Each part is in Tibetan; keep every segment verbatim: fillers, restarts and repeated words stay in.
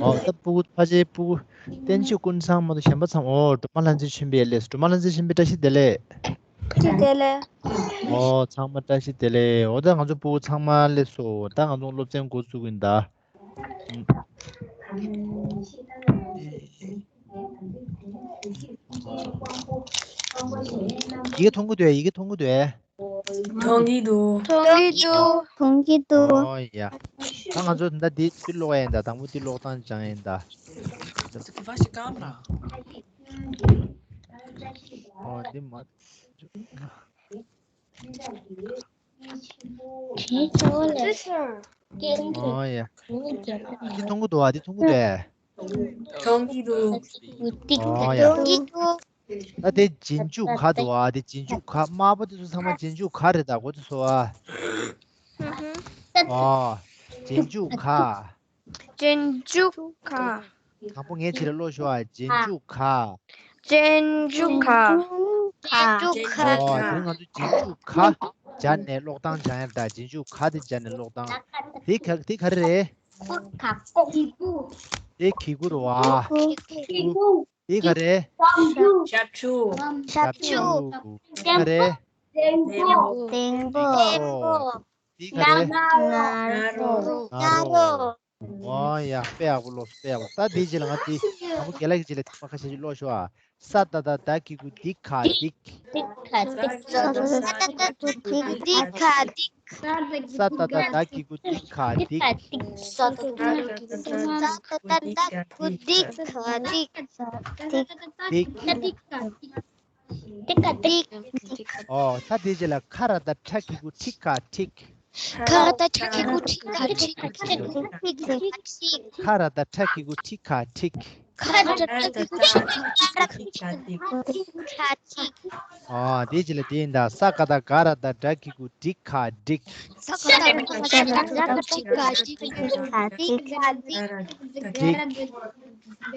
ཨོ་ད་སྤུ་གུ་ཕལ་ཆེར་སྤུ་གུ་བསྟན་ཆོས་ཀུན་བཟང་མ་གཏོགས་གཞན་པ་ཚང་མ། ཨོ་སྒྲོལ་མ་ལྷ་འཛིན་ཆོས་འཕེལ་སླེབས་སོང་། སྒྲོལ་མ་ལྷ་འཛིན་ཆོས་འཕེལ་བཀྲ་ཤིས་བདེ་ལེགས། བཀྲ་ཤིས་བདེ་ལེགས། ཨོ་ཚང་མ་བཀྲ་ཤིས་བདེ་ལེགས། ཨོ་ད་ང་ཚོ་སྤུ་གུ་ཚང་མ་སླེབས་སོང་། ད་ང་ཚོ་སློབ་ཚན་འགོ་བཙུགས་ཀྱི་ཡིན་ད། ཡི་གེ་མཐོང་གི་འདུག་གས། ཡི་གེ་མཐོང་གི་འདུག་གས། མཐོང་གི་འདུག་མཐོང་གི་འདུག་མཐོང་གི་འདུག་ཨོ་ཡ། ད་ང་ཚོ་ད་འདི་འདི་ཀློག་ཡ་ཡིན་ད། དང་པོ་འདི་ཀློག་སྟངས་སྦྱང་ཡ་ཡིན་ད། ཨོ་འདི་མ། ཨོ་ཡ། འདི་མཐོང་གི་འདུག་གས། འདི་མཐོང་གི་འདུག་གས། མཐོང་གི་འདུག་ཨོ་ཡ། མཐོང་གི་འདུག་ད་དེ་རྗེས་འཇུག་ག་འདུག་གས། དེ་རྗེས་འཇུག་ག། དམར་པོ་དེ་ཚོ་ཚང་མ་རྗེས་འཇུག་ག་རེད་ད། གོ་ཚོད་སོང་ཨ། ཨོ། རྗེས་འཇུག་ག། རྗེས་འཇུག་ག། དང་པོ་ངས་བྱས་ལ་ཀློག་ཤོག་ཨ། རྗེས་འཇུག་ག། རྗེས་འཇུག་ག། རྗེས་འཇུག་ག། ཨོ་དེ་རིང་ང་ཚོ་རྗེས་འཇུག་ག་སྦྱར་ནས་ཀློག་སྟངས་སྦྱང་ཡ་ད། རྗེས་འཇུག་ག་དེ་སྦྱར་ནས་ཀློག་སྟངས། དེ་ག་དེ་ག་རེ་རེད། དེ་གི་གུ་རེད་བ། དེ་ག་རེད། ཞབས་ཞུ། ཞབས་ཞུ། དེ་ག་རེད། འདེམས་པོ། འདེམས་པོ། དེ་ག་རེད། ང་རོ། ང་རོ། ང་རོ། ཨོ་ཡ། དཔེ་ཡག་པོ་ཀློག་སོང་། དཔེ་ཡག་པོ། ད་དེའི་རྗེས་ལ་ང་དེ་དང་པོ་རྒན་ལགས་ཀྱི་རྗེས་ལ་དེ་མ་ཁ་ཤས་ཤིག་ཀློག་ཤོག་ཨ། ས་ཏ་བཏགས་སྡ་གི་གུ་སྡིག་ག་སྡིག་ས་ཏ་བཏགས་སྡ་གི་གུ་སྡིག་ག་སྡིག་ས་ཏ་བཏགས་སྡ་གི་གུ་སྡིག་ག་སྡིག་ས་ཏ་བཏགས་སྡ་གི་གུ་སྡིག་ག་སྡིག་སྡིག་སྡིག་སྡིག་ག་སྡིག་ཨོ་ད་དེའི་རྗེས་ལ་ཁ་ར་བཏགས་ཁྲ་གི་གུ་ཁྲི་ག་ཁྲིག་ཁ་ར་བཏགས་ཁྲ་གི་གུ་ཁྲི་ག་ཁྲིག་ཁ་ར་བཏགས་ཁྲ་གི་གུ་ཁྲི་ག་ཁྲིག་ཁ་ར་བཏགས་ཁྲ་གི་གུ་ཁྲི་ག་ཁྲིག་ཨོ་དེའི་རྗེས་ལ་དེ་ཡིན་ད། ས་ཀ་བཏགས་སྒ་ར་བཏགས་སྒྲ་གི་གུ་སྒྲིག་ག་སྒྲིག་ས་ཀ་བཏགས་སྒ་ར་བཏགས་སྒྲ་གི་གུ་སྒྲིག་ག་སྒྲིག་སྒྲིག་སྒྲིག་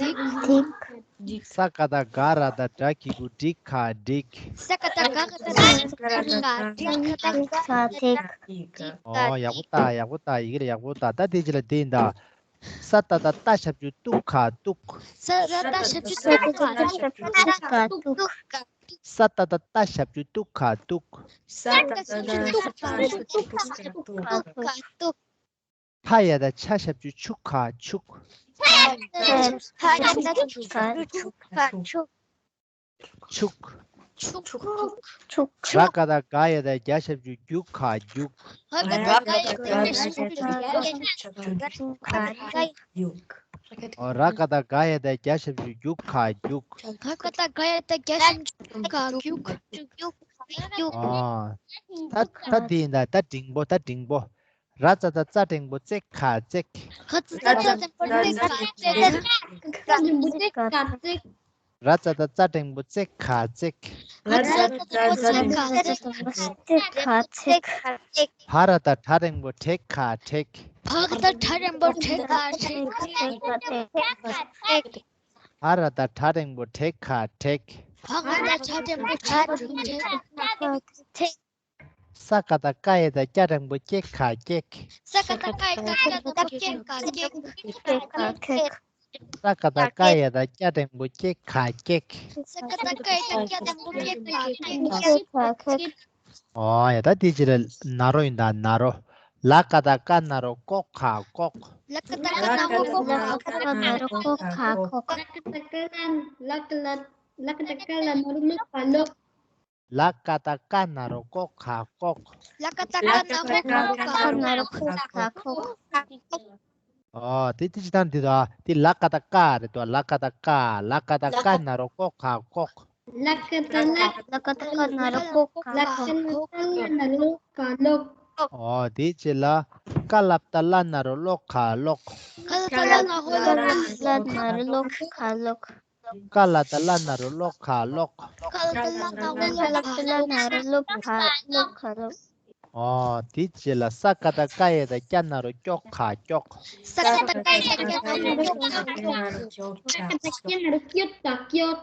སྒྲིག་སྒྲིག་ས་ཀ་བཏགས་སྒ་ར་བཏགས་སྒྲ་གི་གུ་སྒྲིག་ག་སྒྲིག་ས་ཀ་བཏགས་སྒ་ར་བཏགས་སྒྲ་གི་གུ་སྒྲིག་ག་སྒྲིག་ས་ཀ་བཏགས་སྒ་ར་བཏགས་སྒྲ་གི་གུ་སྒྲིག་ག་སྒྲིག་ཨོ་ཡག་པོ་ད། ཡག་པོ་ད། ཡི་གེ་ལ་ཡག་པོ་ད། ད་དེ་རྗེས་ལ་དེ་ཡིན་ད། ས་ཏ་བཏགས་སྟ་ཞབས་ཀྱུ་སྟུ་ག་སྟུག་ས་ཏ་བཏགས་སྟ་ཞབས་ཀྱུ་སྟུ་ག་སྟུག་ས་ཏ་བཏགས་སྟ་ཞབས་ཀྱུ་སྟུ་ག་སྟུག་ས་ཏ་བཏགས་སྟ་ཞབས་ཀྱུ་སྟུ་ག་སྟུག་ས་ཏ་བཏགས་སྟ་ཞབས་ཀྱུ་སྟུ་ག་སྟུག་ས་ཏ་བཏགས་སྟ་ཞབས་ཀྱུ་སྟུ་ག་སྟུག་ཕ་ཡ་བཏགས་ཕྱ་ཞབས་ཀྱུ་ཕྱུ་ག་ཕྱུག་ཕ་ཡ་བཏགས་ཕྱ་ཞབས་ཀྱུ་ཕྱུ་ག་ཕྱུག་ཕྱུག་ཕྱུག་ཕྱུག་ཕྱུག་ར་ཀ་བཏགས་རྒ་ཡ་བཏགས་རྒྱ་ཞབས་ཀྱུ་རྒྱུ་ག་རྒྱུག་ར་ཀ་བཏགས་རྒ་ཡ་བཏགས་རྒྱ་ཞབས་ཀྱུ་རྒྱ་ཞབས་ཀྱུ་རྒྱ་ཞབས་ཀྱུ་རྒྱ་ཞབས་ཀྱུ་རྒྱ་ཞབས་ཀྱུ་རྒྱ་ཞབས་ཀྱུ་རྒྱུག་ཨོ་ར་ཀ་བཏགས་རྒ་ཡ་བཏགས་རྒྱ་ཞབས་ཀྱུ་རྒྱུ་ག་རྒྱུག་ར་ཀ་བཏགས་རྒ་ཡ་བཏགས་རྒྱ་ཞབས་ཀྱུ་རྒྱུ་ག་རྒྱུག་རྒྱུག་ཨོ་ད་ད་དེ་ཡིན་ད། ད་འགྲེང་བུ། ད་འགྲེང་བུ། ར་ཙ་བཏགས་རྩ་འགྲེང་བུ་རྩེ་ག་རྩེག་ར་ཙ་བཏགས་རྩ་འགྲེང་བུ་རྩེ་ག་རྩེག་ར་ཙ་བཏགས་རྩ་འགྲེང་བུ་རྩེ་ག་རྩེག་ར་ཙ་བཏགས་རྩ་འགྲེང་བུ་རྩེ་ག་རྩེག་ར་ཙ་བཏགས་རྩ་འགྲེང་བུ་རྩེ་ག་རྩེག་རྩེ་ག་རྩེག་བ་ར་བཏགས་བྲ་འགྲེང་བུ་བྲེ་ག་བྲེག་བ་ར་བཏགས་བྲ་འགྲེང་བུ་བྲེ་ག་བྲེག་བ་ར་བཏགས་བྲ་འགྲེང་བུ་བྲེ་ག་བྲེག་བ་ར་བཏགས་བྲ་འགྲེང་བུ་བྲེ་ག་བྲེག་བ་ར་བཏགས་བྲ་འགྲེང་བུ་བྲེ་ག་བྲེག་ས་ཀ་བཏགས་སྐ་ཡ་བཏགས་སྐྱ་འགྲེང་བུ་སྐྱེ་ག་སྐྱེག་ས་ཀ་བཏགས་སྐ་ཡ་བཏགས་སྐྱ་འགྲེང་བུ་སྐྱེ་ག་སྐྱེག་ས་ཀ་བཏགས་སྐ་ཡ་བཏགས་སྐྱ་འགྲེང་བུ་སྐྱེ་ག་སྐྱེག་ས་ཀ་བཏགས་སྐ་ཡ་བཏགས་སྐྱ་འགྲེང་བུ་སྐྱེ་ག་སྐྱེག་ཨོ་ཡ། ད་དེ་ཅི་རེད། ན་རོ་ཡིན་ད། ན་རོ། ལ་ཀ་བཏགས་ཀ་ན་རོ་ཀོ་ག་ཀོག་ལ་ཀ་བཏགས་ཀ་ན་རོ་ཀོ་ག་ཀོག་ལ་ཀ་བཏགས་ཀ་ན་རོ་ཀོ་ག་ཀོག་ལ་ཀ་བཏགས་ཀ་ན་རོ་ལོ་ག་ལོག་ལ་ཀ་བཏགས་ཀ་ན་རོ་ཀོ་ག་ཀོག་ལ་ཀ་བཏགས་ཀ་ན་རོ་ཀོ་ག་ཀོག་ཨོ་དེ་དེ་ཅི་ད་འདི་ད། དེ་ལ་ཀ་བཏགས་ཀ་རེད་དོ། ལ་ཀ་བཏགས་ཀ་ལ་ཀ་བཏགས་ཀ་ན་རོ་ཀོ་ག་ཀོག་ལ་ཀ་བཏགས་ལ་ལ་ཀ་བཏགས་ཀ་ན་རོ་ཀོ་ག་ལ་ཀ་ཀོག་བཏགས་ཀ་ན་རོ་ལོ་ག་ལོག་ཨོ་དེ་ཅི་ལ། ཀ་ལ་བཏགས་ཀླ་ན་རོ་ཀློ་ག་ཀློག་ཀ་ལ་བཏགས་ཀླ་ན་རོ་ཀློ་ག་ཀློག་ཀ་ལ་བཏགས་ཀླ་ན་རོ་ཀློ་ག་ཀློག་ཀ་ལ་བཏགས་ཀླ་ན་རོ་ཀློ་ག་ཀློག་ཀ་ལ་བཏགས་ཀླ་ན་རོ་ཀློ་ག་ཀློག་ཀ་ལོག་ཨོ་དེ་ཅི་ལ། ས་ཀ་བཏགས་སྐ་ཡ་བཏགས་སྐྱ་ན་རོ་སྐྱོ་ག་སྐྱོག་ས་ཀ་བཏགས་སྐ་ཡ་བཏགས་སྐྱ་ན་རོ་སྐྱོ་ག་སྐྱོག་ས་ཀ་བཏགས་སྐ་ཡ་བཏགས་སྐྱ་ན་རོ་སྐྱོ་ག་སྐྱོག་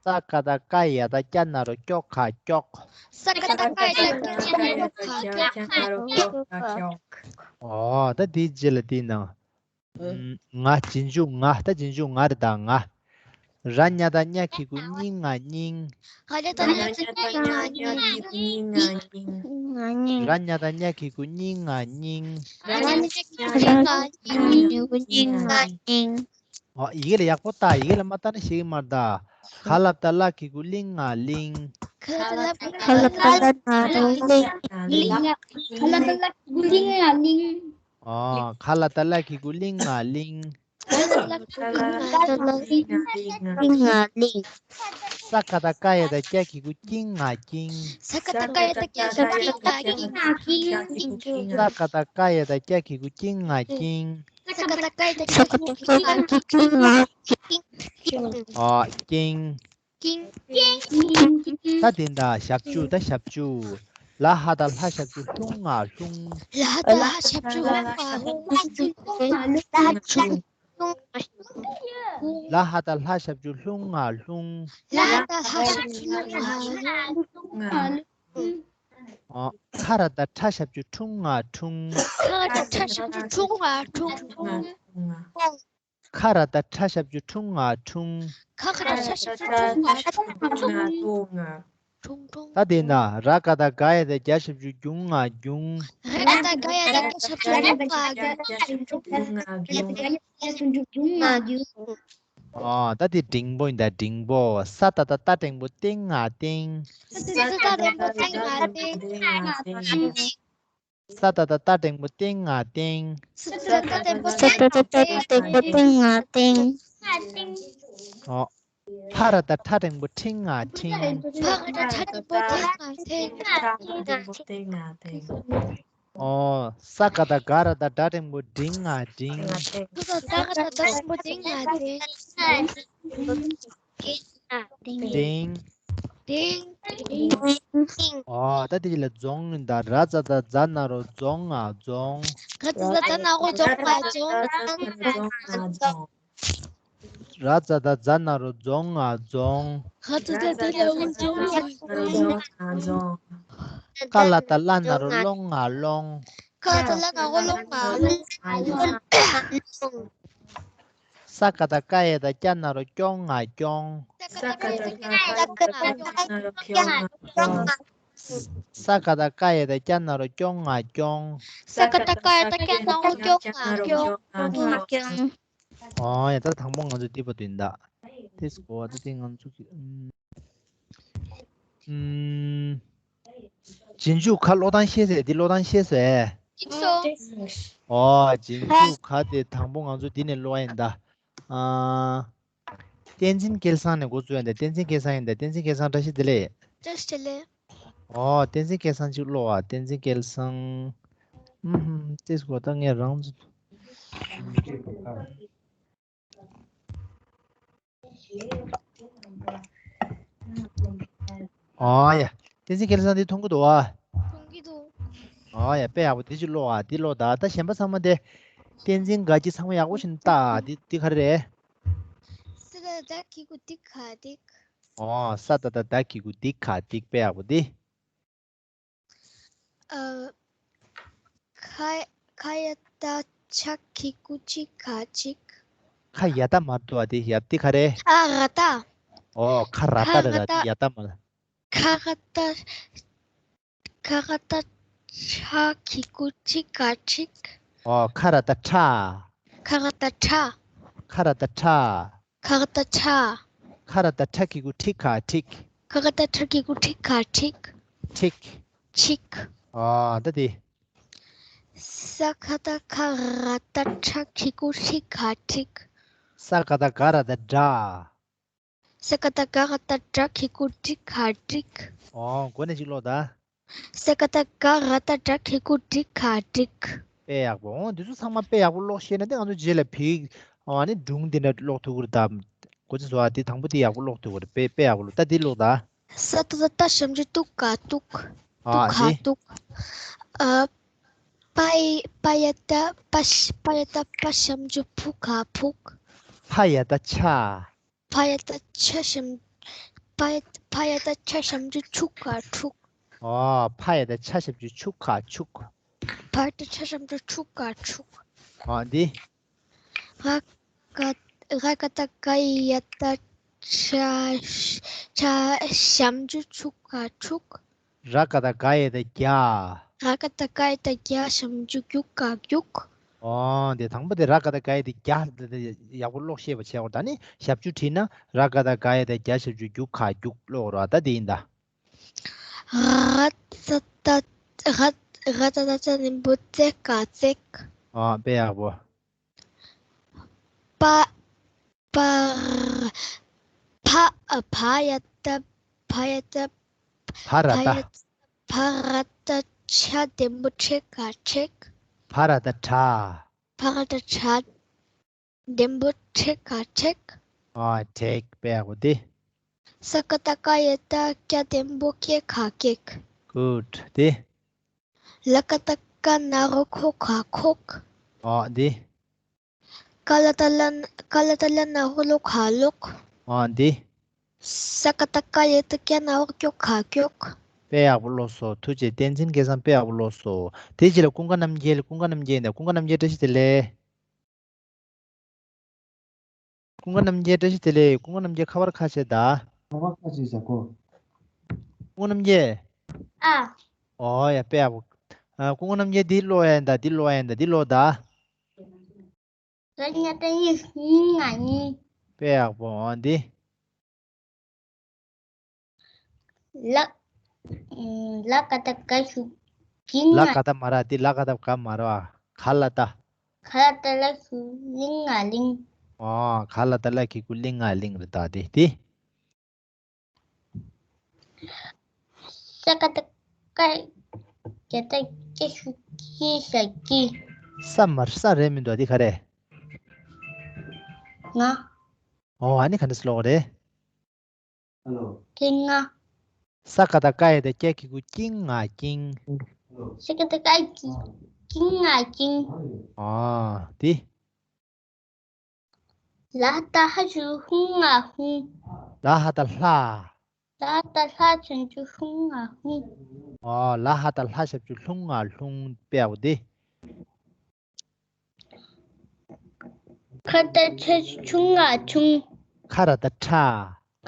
ས་ཀ་བཏགས་སྐ་ཡ་བཏགས་སྐྱ་ན་རོ་སྐྱོ་ག་སྐྱོག་ས་ཀ་བཏགས་སྐ་ཡ་བཏགས་སྐྱ་ན་རོ་སྐྱོ་ག་སྐྱོག་ཨོ་ད་དེ་ཅི་ལ། དེའི་ནང་ ང་། རྗེས་འཇུག་ང་། ད་རྗེས་འཇུག་ང་རེད་ད། ང་། ར་ཉ་བཏགས་རྙ་གི་གུ་རྙི་ང་རྙིང་། ང་ཉ་བཏགས་རྙ་གི་གུ་རྙི་ང་རྙིང་། ང་རྙིང་། ར་ཉ་བཏགས་རྙ་གི་གུ་རྙིང་ང་རྙིང་། ར་ཉ་བཏགས་རྙ་གི་གུ་རྙིང་ང་རྙིང་། ཨོ། ཡི་གེ་ལ་ཡག་པོ་ལྟ། ཡི་གེ་ལ་མ་ལྟ་ན་ཤེས་ཀྱི་མ་རེད་ད། ག་ལ་བཏགས་གླ་གི་གུ་གླིང་ང་གླིང་། ག་ལ་བཏགས་གླ་གི་གུ་གླིང་ང་གླིང་། ག་ལ་བཏགས་གླ་གི་གུ་གླིང་ང་གླིང་། ཨོ། ག་ལ་བཏགས་གླ་གི་གུ་གླིང་ང་གླིང་། ག་ལ་བཏགས་གླ་གི་གུ་གླིང་ང་གླིང་། ས་ག་བཏགས་སྐ་ཡ་བཏགས་སྐྱ་གི་གུ་སྐྱིང་ང་སྐྱིང་། ས་ག་བཏགས་སྐ་ཡ་བཏགས་སྐྱ་གི་གུ་སྐྱིང་ང་སྐྱིང་། ས་ག་བཏགས་སྐ་ཡ་བཏགས་སྐྱ་གི་གུ་སྐྱིང་ང་སྐྱིང་། ས་ག་བཏགས་སྐ་ཡ་བཏགས་སྐྱ་གི་གུ་སྐྱིང་ང་སྐྱིང་། ཨོ། སྐྱིང་། ཀིང་། ཀིང་། ད་དེ་འདྲ་ཞབས་ཀྱུ། ད་ཞབས་ཀྱུ། ལ་ཧ་བཏགས་ལྷ་ཞབས་ཀྱུ་ལྷུང་ང་ལྷུང་། ལ་ཧ་བཏགས་ལྷ་ཞབས་ཀྱུ་ལྷུང་ང་ལྷུང་། ལ་ཧ་བཏགས་ལྷ་ཞབས་ཀྱུ་ལྷུང་ང་ལྷུང་། ལ་ཧ་བཏགས་ལྷ་ཞབས་ཀྱུ་ལྷུང་ང་ལྷུང་། ཨ། ཁ་ར་བཏགས་ཁྲ་ཞབས་ཀྱུ་ཁྲུང་ང་ཁྲུང་། ཁ་ར་བཏགས་ཁྲ་ཞབས་ཀྱུ་ཁྲུང་ང་ཁྲུང་། ཁ་ར་བཏགས་ཁྲ་ཞབས་ཀྱུ་ཁྲུང་ང་ཁྲུང་། ཁ་ཁ་བཏགས་ཁྲ་ཞབས་ཀྱུ་ཁྲུང་ང་ཁྲུང་། ཁྲུང་ཁྲུང་། ད་དེ་ན་ར་ག་བཏགས་རྒ་ཡ་བཏགས་རྒྱ་ཞབས་ཀྱུ་རྒྱུང་ང་རྒྱུང་། ར་ག་བཏགས་རྒ་ཡ་བཏགས་རྒྱ་ཞབས་ཀྱུ་རྒྱུང་ང་རྒྱུང་། རྒྱུང་ང་རྒྱུང་། ཨ། ད་དེ་འགྲེང་བུ་ཡིན་ད། འགྲེང་བུ། ས་ཏ་བཏགས་སྟ་འགྲེང་བུ་སྟེང་ང་སྟེང་། ས་ཏ་བཏགས་སྟ་འགྲེང་བུ་སྟེང་ང་སྟེང་། ས་ཏ་བཏགས་སྟ་འགྲེང་བུ་སྟེང་ང་སྟེང་། ས་ཏ་བཏགས་སྟ་འགྲེང་བུ་སྟེང་ང་སྟེང་། ཨོ། ཕ་ར་བཏགས་ཕྲ་འགྲེང་བུ་ཕྲིང་ང་ཕྲིང་། ཕ་ར་བཏགས་ཕྲ་འགྲེང་བུ་ཕྲིང་ང་ཕྲིང་། ཨོ། ས་ག་བཏགས་སྒ་ར་བཏགས་སྒྲ་འགྲེང་བུ་སྒྲིང་ང་སྒྲིང་། ས་ག་བཏགས་སྒ་ར་བཏགས་སྒྲ་འགྲེང་བུ་སྒྲིང་ང་སྒྲིང་། སྒྲིང་། ཨོ། ད་དེ་ལ་རྫོང་ཡིན་ད། ར་ཙ་བཏགས་རྫ་ན་རོ་རྫོང་ང་རྫོང་། ར་ཙ་བཏགས་རྫ་ན་རོ་རྫོང་ང་རྫོང་། ར་ཙ་བཏགས་རྫ་ན་རོ་རྫོང་ང་རྫོང་། ཁ་ཙ་བཏགས་ཁ་ལ་བཏགས་ཁླ་ན་རོ་ཁློང་ང་ཁློང་། ཁ་ལ་བཏགས་ཁླ་ན་རོ་ཁློང་ང་ཁློང་། ས་ག་བཏགས་སྐ་ཡ་བཏགས་སྐྱ་ན་རོ་སྐྱོང་ང་སྐྱོང་། ས་ག་བཏགས་སྐ་ཡ་བཏགས་སྐྱ་ན་རོ་སྐྱོང་ང་སྐྱོང་། ས་ག་བཏགས་སྐ་ཡ་བཏགས་སྐྱ་ན་རོ་སྐྱོང་ང་སྐྱོང་། ས་ག་བཏགས་སྐ་ཡ་བཏགས་སྐྱ་ན་རོ་སྐྱོང་ང་སྐྱོང་། ཨོ་ཡ། ད་དང་པོ་ང་ཚོ་འདི་བར་དུ་ཡིན་ད། དེ་སྐོར་བ་ད་དེ་ང་ཚོ་གི་ཨུམ། ཨུམ། རྗེས་འཇུག་ག་ཀློག་སྟངས་ཤེས་ཟེར། འདི་ཀློག་སྟངས་ཤེས་ཟེར། ཤེས་སོང་། ཨོ། རྗེས་འཇུག་ག་དེ་དང་པོ་ང་ཚོ་འདི་ནས་ཀློག་ཡིན་ད། ཨ། བསྟན་འཛིན་སྐལ་བཟང་ནས་འགོ་བཙུགས་ཡིན་ད། བསྟན་འཛིན་སྐལ་བཟང་ཡིན་ད། བསྟན་འཛིན་སྐལ་བཟང་བཀྲ་ཤིས་བདེ་ལེགས། བཀྲ་ཤིས་བདེ་ལེགས། ཨོ། བསྟན་འཛིན་སྐལ་བཟང་ཅིག་ཀློག་ཨ། བསྟན་འཛིན་སྐལ་བཟང་། ཨུམ། ཏེས་གོ་ད་ངས་རང་ཚོ། ཨོ་ཡ། བསྟན་འཛིན་སྐལ་བཟང་འདི་མཐོང་གི་འདུག་ཨ། མཐོང་གི་འདུག་ཨོ་ཡ། དཔེ་ཡག་པོ་འདི་ཅིག་ཀློག་ཨ། འདི་ཀློག་ད། ད་གཞན་པ་ཚང་མ་དེ། བསྟན་འཛིན་དགའ་སྐྱིད་ཚང་མ་ཡག་པོ་ཞིག་ལྟ་ཨ། འདི་འདི་ག་རེ་རེད། ས་ད་བཏགས་སྒ་གི་གུ་སྒྲ་གི་གུ་སྒྲིག། ཨོ། ས་ད་བཏགས་སྒ་གི་གུ་སྒྲ་གི་གུ་སྒྲིག། དཔེ་ཡག་པོ་འདི། ཨ། ཁ་ཁ་ཡ་བཏགས་ཁྱ་གི་གུ་ཁྱི་ག་ཁྱིག་ཁ་ཡ་བཏགས་མ་འདུག་ཨ། དེ་ཡ་དེ་ག་རེ། ཨ། ར་བཏགས། ཨོ། ཁ་ར་བཏགས་རེད་ད། ཡ་བཏགས་མ་རེད། ཁ་ར་བཏགས། ཁ་ར་བཏགས་ཁྱ་གི་གུ་ཁྱི་ག་ཁྱིག་ཨོ། ཁ་ར་བཏགས་ཁྲ། ཁ་ར་བཏགས་ཁྲ། ཁ་ར་བཏགས་ཁྲ། ཁ་ར་བཏགས་ཁྲ། ཁ་ར་བཏགས་ཁྲ་གི་གུ་ཁྲི་ག་ཁྲིག་ཁ་ར་བཏགས་ཁྲ་གི་གུ་ཁྲི་ག་ཁྲིག་ཁྲིག་ཁྱིག་ཨ། ད་དེ། ས་ག་བཏགས་སྒ་ར་བཏགས་སྒྲ་གི་གུ་སྒྲིག་ག་སྒྲིག་ས་ག་བཏགས་སྒ་ར་བཏགས་སྒྲ། ས་ག་བཏགས་སྒ་ར་བཏགས་སྒྲ་གི་གུ་སྒྲིག་ག་སྒྲིག་ཨོ། མགོ་ནས་ཅིག་ཀློག་ད། ས་ག་བཏགས་སྒ་ར་བཏགས་སྒྲ་གི་གུ་སྒྲིག་ག་སྒྲིག་དཔེ་ཡག་པོ། འོ། འདི་ཚོ་ཚང་མ་དཔེ་ཡག་པོ་ཀློག་ཤེས་ན་དེ་ང་ཚོ་རྗེས་ལ་བོད་ཡིག་ཨ་ནི་སྒྲུང་འདི་འདྲ་ཀློག་ཐུབ་ཀྱི་རེད་ད། གོ་ཚོད་བཟོ་ཨ། དེ་དང་པོ་དེ་ཡག་པོ་ཀློག་ཐུབ་ཀྱི་རེད། དཔེ་དཔེ་ཡག་པོ་ཀློག་ད་འདི་ཀློག་ད། ས་ད་བཏགས་སྟ་ཞབས་ཀྱུ་སྟུ་ག་སྟུག་ཨ། སྟུ་ག་སྟུག་ཨ། པ་ཡི་པ་ཡ་བཏགས་པ་ཞ་པ་ཡ་བཏགས་པ་ཞབས་ཀྱུ་པུ་ག་པུག་ཕ་ཡ་བཏགས་ཕྱ། ཕ་ཡ་བཏགས་ཕྱ་ཞབས། ཕ་ཡ་ཕ་ཡ་བཏགས་ཕྱ་ཞབས་ཀྱུ་ཕྱུ་ག་ཕྱུག་ཨོ། ཕ་ཡ་བཏགས་ཕྱ་ཞབས་ཀྱུ་ཕྱུ་ག་ཕྱུག་ཕ་ཡ་བཏགས་ཕྱ་ཞབས་ཀྱུ་ཕྱུ་ག་ཕྱུག་ཨོ། འདི། ར་ཀ་ར་ཀ་བཏགས་རྒ་ཡ་བཏགས་རྒྱ། རྒྱ་ཞབས་ཀྱུ་རྒྱུ་ག་རྒྱུག་ར་ཀ་བཏགས་རྒ་ཡ་བཏགས་རྒྱ། ར་ཀ་བཏགས་རྒ་ཡ་བཏགས་རྒྱ་ཞབས་ཀྱུ་རྒྱུ་ག་རྒྱུག་ཨོ་དེ་དང་པོ་དེ་ར་ཀ་བཏགས་རྒ་ཡ་བཏགས་རྒྱ་དེ་ཡག་པོ་ཀློག་ཤེས་པ་བྱས་འོ། ད་ནི་ཞབས་ཀྱུ་བྲིས་ན་ར་ཀ་བཏགས་རྒ་ཡ་བཏགས་རྒྱ་ཞབས་ཀྱུ་རྒྱུག་ག་རྒྱུག་ཀློག་རོགས། ད་དེ་ཡིན་ད། ར་ཙ་ཏ་ར་ར་ཙ་ཏ་ཙ་འགྲེང་བུ་རྩེ་ག་རྩེག་ཨོ་དཔེ་ཡག་པོ། པ་པ་ར་ཕ་ཨ་བ་ཡ་བཏགས་བ་ཡ་བཏགས་བ་ར་བཏགས་བ་ཡ་བཏགས་བ་ར་བཏགས་ཕྲ་འགྲེང་བུ་ཕྲེ་ག་ཕྲེག་བ་ར་བཏགས་ཕྲ། བ་ར་བཏགས་ཕྲ། འགྲེང་བུ་ཕྲེ་ག་ཕྲེག་ཨ་ཕྲེག་དཔེ་ཡག་པོ་དེ། ས་ཀ་བཏགས་སྐ་ཡ་བཏགས་སྐྱ་འགྲེང་བུ་སྐྱེ་ག་སྐྱེག good དེ། ལ་ཀ་བཏགས་ལྐ་ན་རོ་ལྐོ་ག་ལྐོག་ཨ་དེ། ཀ་ལ་བཏགས་ཀླ་ཀ་ལ་བཏགས་ཀླ་ན་རོ་ཀློ་ག་ཀློག་ཨ་དེ། ས་ཀ་བཏགས་སྐ་ཡ་བཏགས་སྐྱ་ན་རོ་སྐྱོ་ག་སྐྱོག་དཔེ་ཡག་པོ་ཀློག་སོང་། ཐུགས་རྗེ་བསྟན་འཛིན་སྐལ་བཟང་དཔེ་ཡག་པོ་ཀློག་སོང་། དེ་རྗེས་ལ་ཀུན་དགའ་རྣམ་རྒྱལ། ཀུན་དགའ་རྣམ་རྒྱལ་ཡིན་ད། ཀུན་དགའ་རྣམ་རྒྱལ་བཀྲ་ཤིས་བདེ་ལེགས། ཀུན་དགའ་རྣམ་རྒྱལ་བཀྲ་ཤིས་བདེ་ལེགས། ཀུན་དགའ་རྣམ་རྒྱལ་ཁ་པར་ཁ་ཕྱེ་ད། ཁ་པར་ཁ་ཕྱེ་བཞག་གོ་ཀུན་དགའ་རྣམ་རྒྱལ། ཨ། ཨོ་ཡ་དཔེ་ཡག་པོ། ཨ་ཀུན་དགའ་རྣམ་རྒྱལ་འདི་ཀློག་ཡ་ཡིན་ད། འདི་ཀློག་ཡ་ཡིན་ད། འདི་ཀློག་ད། ལ་ཉ་ཏ་ཉི་ཉི་ང་ཉིན། དཔེ་ཡག་པོ། འོ་འདི། ལ། ལ་ཀ་བཏགས་ལྐ་ཞབས་ཀྱུ་ཀྱི་ང་། ལ་ཀ་བཏགས་མ་རེད། འདི་ལ་ཀ་བཏགས་ག་མ་རེད་པ། ག་ལ་བཏགས། ག་ལ་བཏགས་གླ་ཞབས་ཀྱུ་གླིང་ང་གླིང་། ཨོ། ག་ལ་བཏགས་གླ་གི་གུ་གླིང་ང་གླིང་རེད་ད་དེ་དེ། ས་ཀ་བཏགས་སྐ་ཡ་བཏགས་སྐྱ་ཞབས་ཀྱུ་སྐྱི་ས་སྐྱིད། ས་མ་ས་རེད་མི་འདུག་འདི་ག་རེད། ང་། ཨོ་ཨ་ནི་ག་འདྲ་སེ་ཀློག་གི་རེད། ཀྱི་ང་། ས་ཀ་བཏགས་སྐ་ཡ་བཏགས་སྐྱ་གི་གུ་སྐྱིང་ང་སྐྱིང་། ས་ཀ་བཏགས་སྐ་ཡ་སྐྱིང་ང་སྐྱིང་། ཨོ་དེ། ལ་ཧ་བཏགས་ལྷ་ཞབས་ཀྱུ་ལྷུང་ང་ལྷུང་། ལ་ཧ་བཏགས་ལྷ། ལ་ཧ་བཏགས་ལྷ་ཞབས་ཀྱུ་ལྷུང་ང་ལྷུང་། ཨོ་ལ་ཧ་བཏགས་ལྷ་ཞབས་ཀྱུ་ལྷུང་ང་ལྷུང་དཔེ་ཡག་པོ་དེ། ཁ་བཏགས་ཁྲ་ཞབས་ཀྱུ་ཁྲུང་ང་ཁྲུང་། ཁ་ར་བཏགས་ཁྲ།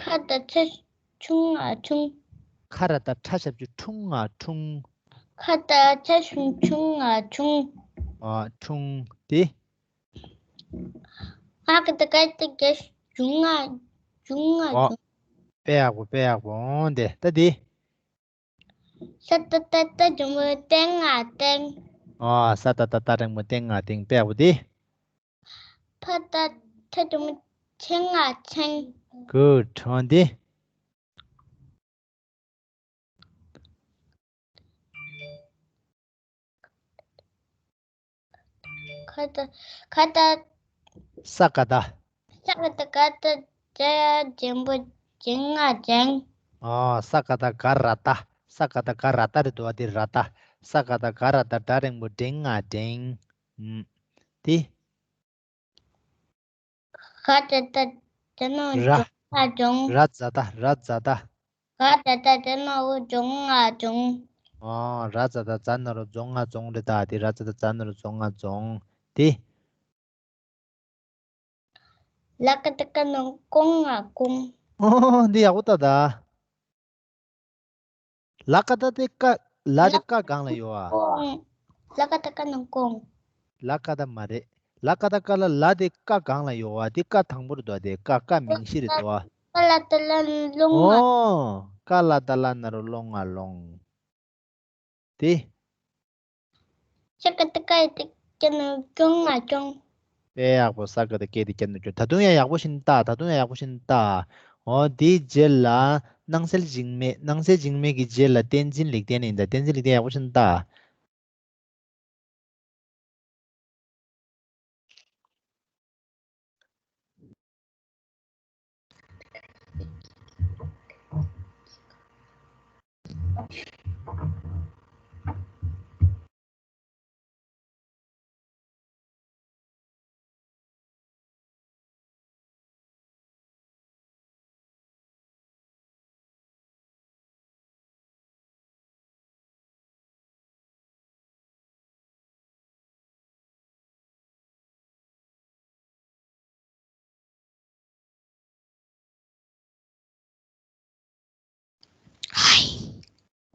ཁ་བཏགས་ཁྲ་ཁྲུང་ང་ཁྲུང་། ཁ་ར་བཏགས་ཁྲ་ཞབས་ཀྱུ་ཁྲུང་ང་ཁྲུང་། ཁ་བཏགས་ཁྲ་ཞབས་ཀྱུ་ཁྲུང་ང་ཁྲུང་། ཨ་ཁྲུང་དེ། ང་ཀ་བཏགས་ཀ་ཡ་བཏགས་ཀྱ་ཞབས་ཀྱུ་ཀྱུང་ང་ཀྱུང་ང་ཨོ་ཀྱུང་། དཔེ་ཡག་པོ་དཔེ་ཡག་པོ། འོང་དེ་ད་དེ། ས་ཏ་བཏགས་སྟ་འགྲེང་བུ་སྟེང་ང་སྟེང་། ཨ་ས་ཏ་བཏགས་སྟ་འགྲེང་བུ་སྟེང་ང་སྟེང་དཔེ་ཡག་པོ་དེ། ཕ་བཏགས་ཕྲ་འགྲེང་བུ་ཕྲེང་ང་ཕྲེང་། good འོང་དེ། ཁ་བཏགས་ཁ་བཏགས། ས་ཀ་བཏགས། ས་ཀ་བཏགས་སྐ་བཏགས་སྐྱ་ཡ་འགྲེང་བུ་སྐྱེང་ང་སྐྱེང་། ཨོ་ས་ཀ་བཏགས་སྒ་ར་བཏགས། ས་ཀ་བཏགས་སྒ་ར་བཏགས་རེད་འདུག་བ་འདི་ར་བཏགས། ས་ཀ་བཏགས་སྒ་ར་བཏགས་སྒྲ་འགྲེང་བུ་སྒྲེང་ང་སྒྲེང་། ཨུམ། དེ། ག་ད་བཏགས་ག་ན་རོ་ར། སྒྲོ་ང་སྒྲོང་། ར་ཛ་ད་ར་ཛ་ད། ག་ད་བཏགས་ག་ན་རོ་སྒྲོ་ང་སྒྲོང་། ཨོ་ར་ཛ་ད་ཛ་ན་རོ་རྫོ་ང་རྫོང་རེད་ད། དེ་ར་ཛ་ད་ཛ་ན་རོ་རྫོ་ང་རྫོང་། དེ། ལ་ཀ་བཏགས་ཀ་ན་རོ་ཀོང་ང་ཀོང་། ཨོ་འདི་ཡག་པོ་ལྟ་ད། ལ་ཀ་བཏགས་དེ་ཀ། ལ་དེ་ཀ་སྒང་ལ་ཡོད་ཨ། ཀོང་། ལ་ཀ་བཏགས་ཀ་ན་རོ་ཀོང་། ལ་ཀ་བཏགས་མ་རེད། ལ་ཀ་བཏགས་ཀ་ལ་ལ་དེ་ཀ་སྒང་ལ་ཡོད་ཨ། དེ་ཀ་དང་པོ་རེད་དོ། དེ་ཀ་ཀ་མིང་གཞི་རེད་དོ། ཀ་ལ་བཏགས་ཀླ་ན་རོ་ཀློང་ང་། ཨོ། ཀ་ལ་བཏགས་ཀླ་ན་རོ་ཀློང་ང་ཀློང་། དེ། ས་ཀ་བཏགས་སྐ་ཡ་བཏགས་སྐྱ་ན་རོ་སྐྱོང་ང་སྐྱོང་། དཔེ་ཡག་པོ། ས་ཀ་བཏགས་སྐ་ཡ་བཏགས་སྐྱ་ན་རོ་སྐྱོང་། ད་དུང་ཡང་ཡག་པོ་ཞིག་ལྟ། ད་དུང་ཡང་ཡག་པོ་ཞིག་ལྟ། འོ་དེའི་རྗེས་ལ་སྣང་གསལ་འཇིགས་མེད། སྣང་གསལ་འཇིགས་མེད་ཀྱི་རྗེས་ལ་བསྟན་འཛིན་ལེགས་ལྡན་ཡིན་ད། བསྟན་འཛིན་ལེགས་ལྡན་ཡག་པོ་ཞིག་ལྟ།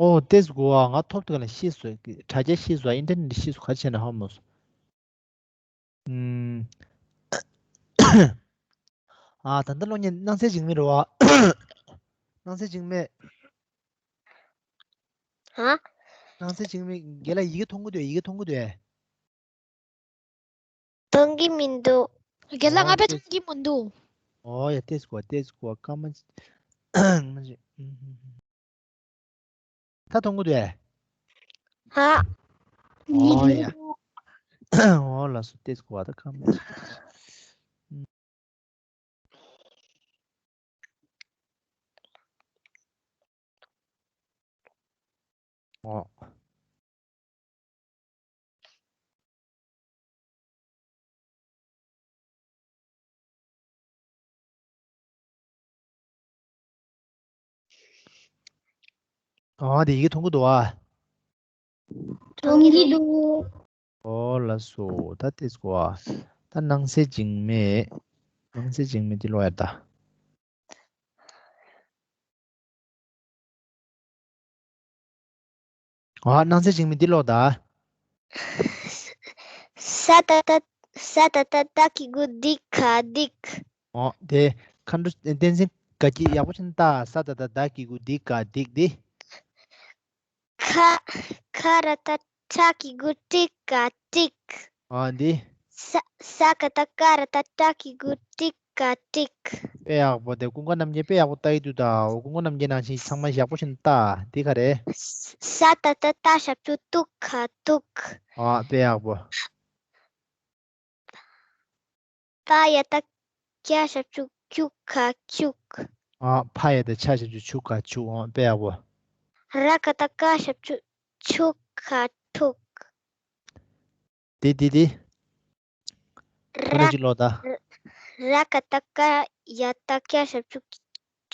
ཨོ་ཏེས་གོ་ཨ། ང་ཐོབ་ཐུག་ལ་ཤེས་སོ། དྲ་རྒྱ་ཤེས་སོ། ཨིན་ཊར་ནེཊ་ཤེས་སོ། ག་རེ་བྱས་ན་ཧ་མོ་སོ། ཨུམ། ཨ་ད་ལྟ་གློག་བརྙན་སྣང་གསལ་འཇིགས་མེད་རེད་བ། སྣང་གསལ་འཇིགས་མེད། ཧ། སྣང་གསལ་འཇིགས་མེད་རྒན་ལགས། ཡི་གེ་མཐོང་གི་འདུག་ཡི་གེ་མཐོང་གི་འདུག་མཐོང་གི་མི་འདུག་རྒན་ལགས། ང་ཨོ་དཔེ་ཏེས། མཐོང་གི་མི་འདུག་ཨོ་ཡ་ཏེས་གོ་ཨ། ཏེས་གོ་ཨ། སྐར་མ་གཅིག་སྐར་མ་གཅིག་ད་མཐོང་གི་འདུག་ཨེ། ཧ། ཨོ་ཡ། ཨོ་ལགས་སོ། ཏེས་གོ་ཨ། ད་སྐར་མ་གཅིག་ཨོ། ཨོ་དེ་ཡི་གེ་མཐོང་གི་འདུག་ཨ། མཐོང་གི་འདུག་ཨོ་ལགས་སོ། ད་ཏེས་གོ་ཨ། ད་སྣང་གསལ་འཇིགས་མེད། སྣང་གསལ་འཇིགས་མེད་འདི་ཀློག་ཡ་ད། ཨ་སྣང་གསལ་འཇིགས་མེད་འདི་ཀློག་ད། ས་ཏ་བཏགས་ས་ཏ་བཏགས་སྟ་གི་གུ་སྟི་ག་སྟིག་ཨོ་དེ་མཁའ་འགྲོ་བསྟན་འཛིན་དགའ་སྐྱིད་ཡག་པོ་བྱས་ནས་ལྟ། ས་ཏ་བཏགས་སྟ་གི་གུ་སྟི་ག་སྟིག་འདི། ཁ་ཁ་ར་བཏགས་ཁྲ་གི་གུ་ཁྲི་ག་ཁྲིག་ཨ་འདི། ས་ས་ཀ་བཏགས་སྐ་ར་བཏགས་སྐྲ་གི་གུ་སྐྲི་ག་སྐྲིག་དཔེ་ཡག་པོ། དེ་ཀུན་དགའ་རྣམ་རྒྱལ་དཔེ་ཡག་པོ་ལྟ་ཡི་འདུག་ད། འོ་ཀུན་དགའ་རྣམ་རྒྱལ་ནང་བཞིན་ཚང་མ་ཡག་པོ་བྱས་ནས་ལྟ། འདི་ག་རེ། ས་ཏ་བཏགས་སྟ་ཞབས་ཀྱུ་སྟུ་ག་སྟུག་ཨ་དཔེ་ཡག་པོ། པ་ཡ་བཏགས་པྱ་ཞབས་ཀྱུ་པྱུ་ག་པྱུག་ཨ་ཕ་ཡ་བཏགས་ཕྱ་ཞབས་ཀྱུ་ཕྱུ་ག་པྱུག་ཨ་དཔེ་ཡག་པོ། ར་ཀ་བཏགས་རྐ་ཞབས་ཀྱུ་རྐྱུ་རྐྱུག་ག་རྐྱུག་དེ་དེ་དེ། ཁོ་ར་ན་ཅིག་ཀློག་ད། ར་ཀ་བཏགས་རྐ་ཡ་བཏགས་རྒྱ་ཞབས་ཀྱུ་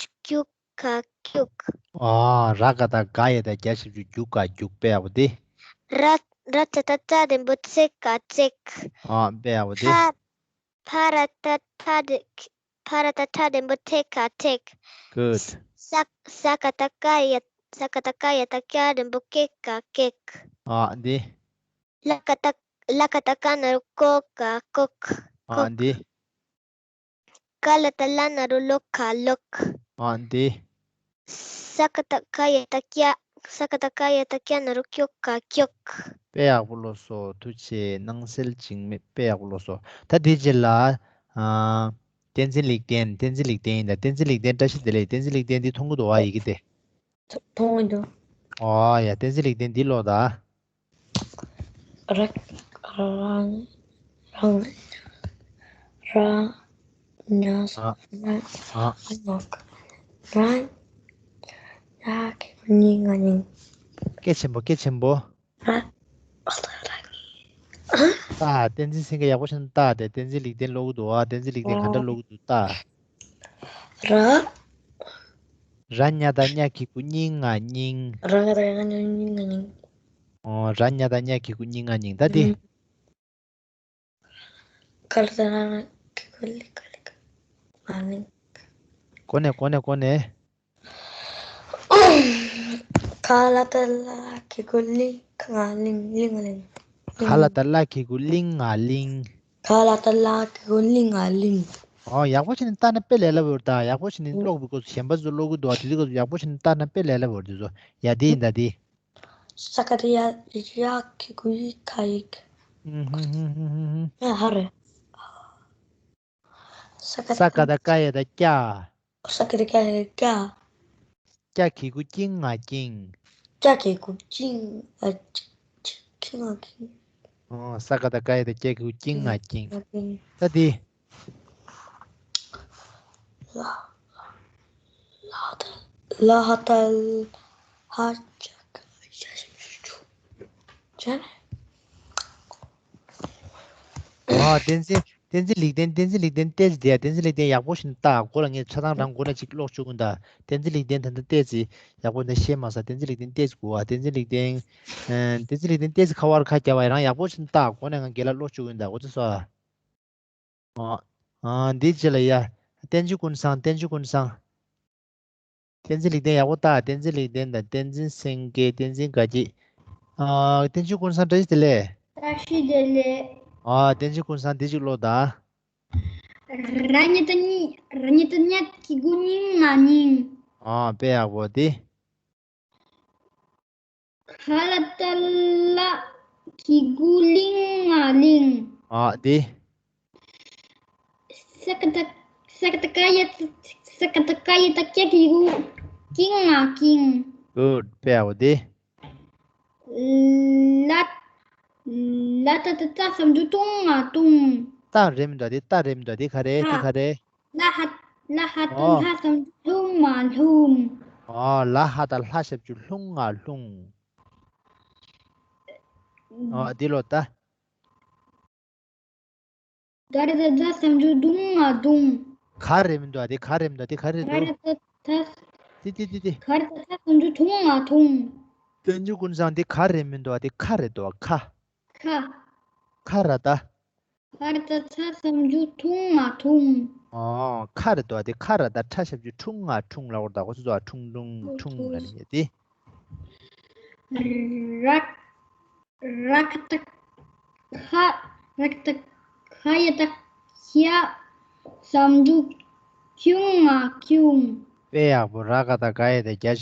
རྒྱུ་ག་རྒྱུག་ཨ་ར་ཀ་བཏགས་རྐ་ཡ་བཏགས་རྒྱ་ཞབས་ཀྱུ་རྒྱུ་ག་རྒྱུག་དཔེ་ཡག་པོ་དེ། ར་ར་ཙ་བཏགས་རྩ་ལྡན་པོ་རྩེ་ག་རྩེག་ཨ་དཔེ་ཡག་པོ་དེ། ཕ་ཕ་ར་བཏགས་ཕྲ་ལྡན་ཕ་ར་བཏགས་ཕྲ་ལྡན་པོ་ཕྲེ་ག་ཕྲེག Good. ས་ས་ཀ་བཏགས་སྐ་ཡ་ས་ཀ་བཏགས་སྐ་ཡ་བཏགས་སྐྱ་ལྡན་པོ་སྐྱེ་ག་སྐྱེག་ཨ་འདི། ལ་ཀ་བཏགས་ལ་ཀ་བཏགས་ཀ་ན་རོ་ཀོ་ག་ཀོག་ཨ་ཀོག་འདི། ཀ་ལ་བཏགས་ལ་ན་རོ་ལོ་ག་ལོག་ཨ་འདི། ས་ཀ་བཏགས་སྐ་ཡ་བཏགས་སྐྱ། ས་ཀ་བཏགས་སྐ་ཡ་བཏགས་སྐྱ་ན་རོ་སྐྱོ་ག་སྐྱོག་དཔེ་ཡག་པོ་ཀློག་སོང་། ཐུགས་རྗེ་ཆེ། སྣང་གསལ་འཇིགས་མེད་དཔེ་ཡག་པོ་ཀློག་སོང་། ད་དེའི་རྗེས་ལ། ཨ། བསྟན་འཛིན་ལེགས་ལྡན། བསྟན་འཛིན་ལེགས་ལྡན་ཡིན་ད། བསྟན་འཛིན་ལེགས་ལྡན་བཀྲ་ཤིས་བདེ་ལེགས། བསྟན་འཛིན་ལེགས་ལྡན་འདི་མཐོང་གི་འདུག་ཨ་ཡི་གེ་དེ། མཐོང་གི་འདུག་ཨོ་ཡ། བསྟན་འཛིན་ལེགས་ལྡན་འདི་ཀློག་ད། ར་ར་རང་ར་ཉ་ས་ཨ་ར་ཨ་ཨ་ནོག་ར་ཉ་གི་གུ་ཉི་ང་ཉིང་། སྐད་ཆེན་པོ། སྐད་ཆེན་པོ། ར་ཨ་ད་ར་ཉི་ཨ། ད་བསྟན་འཛིན་སེང་གེ་ཡག་པོ་བྱས་ནས་ལྟ་དེ། བསྟན་འཛིན་ལེགས་ལྡན་ཀློག་གི་འདུག་ཨ། བསྟན་འཛིན་ལེགས་ལྡན་ག་འདྲ་ཀློག་གི་འདུག་ལྟ། ར། ར་ཉ་བཏགས་རྙ་གི་གུ་རྙི་ང་རྙིང་། ར་ཉ་བཏགས་རྙ་བཏགས་རྙ་གི་གུ་རྙི་ང་རྙིང་། ཨོ། ར་ཉ་བཏགས་རྙ་གི་གུ་རྙི་ང་རྙིང་། ད་དེ། ཨུམ། ག་ལ་བཏགས་ལ་ལ་གི་གུ་ལི་ག་ལི་ག་ང་ལིང་། གོ་ནས་གོ་ནས་གོ་ནས། ག་ལ་བཏགས་ལ་ལ་གི་གུ་ལི་ག་ང་ལིང་། ལི་ང་ལིང་། ག་ལ་བཏགས་ལ་གི་གུ་ལིང་ང་ལིང་། ག་ལ་བཏགས་ལ་གི་གུ་ལི་ང་ལིང་། ཨོ། ཡག་པོ་བྱས་ནས་ལྟ་ན་དཔེ་ལས་སླ་པོ་རེད་ད། ཡག་པོ་བྱས་ནས་ཀློག་པའི་སྐབས་སུ་གཞན་པ་ཚོ་ཀློག་གི་འདུག་ཨ། དེ་དུས་སྐབས་སུ་ཡག་པོ་བྱས་ནས་ལྟ་ན་དཔེ་ལས་སླ་པོ་རེད་དེ་ཚོ། ཡ་དེ་ཡིན་ད་དེ། ས་ཀ་བཏགས་ཡ་ཡ་གི་གུ་ཡི་ག་ཡིག་ཧུམ་ཧུམ་ཧུམ་ཧུམ་ཧུམ། ཡ་ཧ་རེ། ས་ཀ་ས་ཀ་བཏགས་སྐ་ཡ་བཏགས་སྐྱ། ས་ཀ་བཏགས་སྐ་ཡ་བཏགས་སྐྱ། སྐྱ་གི་གུ་སྐྱིང་ང་སྐྱིང་། སྐྱ་གི་གུ་སྐྱིང་ང་སྐྱིང་ང་སྐྱིང་། ཨོ། ས་ཀ་བཏགས་སྐ་ཡ་བཏགས་སྐྱ་གི་གུ་སྐྱིང་ང་སྐྱིང་། ད་དེ། ལ་ལ་ཧ་ཏ་ལ་ཧ་ཏ་ལ་ཧ་ཅ་ཀ་ཡ་ཤ་ཤ་ཤ་ཅུ་ཅན། ཨ། བསྟན་འཛིན། བསྟན་འཛིན་ལེགས་ལྡན། བསྟན་འཛིན་ལེགས་ལྡན་ཏོག་ཙམ་བསྡད་ཡ། བསྟན་འཛིན་ལེགས་ལྡན་ཡག་པོ་ཞིག་ལྟ། མགོ་ལ་ངས་ཆ་ཚང་རང་མགོ་ན་ཅིག་ཀློག་བཅུག་གི་ཡིན་ད། བསྟན་འཛིན་ལེགས་ལྡན་ད་ལྟ་ཏོག་ཙམ་ཡག་པོ་འདི་ཤེས་མ་སོང་། བསྟན་འཛིན་ལེགས་ལྡན་ཏོག་ཙམ་དགོས་ཨ། བསྟན་འཛིན་ལེགས་ལྡན། ཨ། བསྟན་འཛིན་ལེགས་ལྡན་ཏོག་ཙམ་ཁ་བར་ཁ་རྒྱབ་པ་རང་ཡག་པོ་ཞིག་ལྟ། མགོ་ན་ང་རྒན་ལགས་ཀློག་བཅུག་གི་ཡིན་ད། འོ་ཙི་སོ་ཨ། ཨ། ཨ། འདིའི་རྗེས་ལ་ཡ། བསྟན་འཛིན་ཀུན་བཟང་། བསྟན་འཛིན་ཀུན་བཟང་། བསྟན་འཛིན་ལེགས་ལྡན་ཡག་པོ་ལྟ། བསྟན་འཛིན་ལེགས་ལྡན་དང་བསྟན་འཛིན་སེང་གེ། བསྟན་འཛིན་དགའ་སྐྱིད། ཨ། བསྟན་ཆོས་ཀུན་བཟང་བཀྲ་ཤིས་བདེ་ལེགས། བཀྲ་ཤིས་བདེ་ལེགས། ཨ། བསྟན་ཆོས་ཀུན་བཟང་འདི་གཅིག་ཀློག་དང་། ར་ཉི་ད་རྙི། ར་ཉི་ད་རྙ། གི་གུ་རྙིང་ང་རྙིང་། ཨ། དཔེ་ཡག་པོ་འདི། ག་ལ་ཏ་ལ། གི་གུ་ལིང་ང་ལིང་། ཨ། འདི། ས་ཀ་ཏ། ས་ཀ་ཏ་ཀ་ཡ། ས་ཀ་ཏ་ཀ་ཡ་ཏ་ཀྱ། གི་གུ་ཀིང་ང་ཀིང་། Good. དཔེ་ཡག་པོ་འདི། ལ། ལ་ཏ་ཏ་ཏ་ཟམ་ཆུ་ཏུང་ང་ཏུང་། ཏ་རེད་མི་འདུག་འདི། ཏ་རེད་མི་འདུག་འདི་ག་རེ། འདི་ག་རེ། ལ་ཧ། ལ་ཧ་ཏ། ཨོ། ལྷ་ཟམ་ཆུ་ལྷུང་ང་ལྷུང་། ཨོ། ལ་ཧ་ཏ་ལྷ་ཞབས་ཀྱུ་ལྷུང་ང་ལྷུང་། ཨོ། འདི་ཀློག་དང་། ག་ར་ཏ་ད་ཟམ་ཆུ་དུང་ང་དུང་། ག་རེད་མི་འདུག་ཨ། དེ་ག་རེད་མི་འདུག་ཨ། དེ་ག་རེད་འདུག་ག་ར་ཏ་ད། དེ་དེ་དེ་དེ། ག་ར་ཏ་ད་ཟམ་ཆུ་དུང་ང་དུང་། བསྟན་ཆོས་ཀུན་བཟང་དེ་ག་རེད་མི་འདུག་ཨ། དེ་ག་རེད་འདུག་ཨ། ག་ཁ། ཁ་ར་ཏ། ག་ར་ཏ་ད་ཟམ་ཆུ་དུང་ང་དུང་། ཨོ། ཁ་རེད་འདུག་ཨ། དེ་ཁ་ར་ཏ། ཁྲ་ཞབས་ཀྱུ་ཁྲུང་ང་ཁྲུང་ལབ་དགོས་རེད་ད། ཁོ་ཚོ་ཚོ་ཁྲུང་ཁྲུང་ཁྲུང་ལབ་ནས་དེ། ར། ར་ཀ་ཏ་ཁ། ར་ཀ་ཏ་ཁ་ཡ་ཏ་ཁྱ། ཟམ་ཆུ་ཁྱུང་ང་ཁྱུང་། དཔེ་ཡག་པོ། ར་ཀ་ཏ་ག་ཡ་ཏ་གྱ།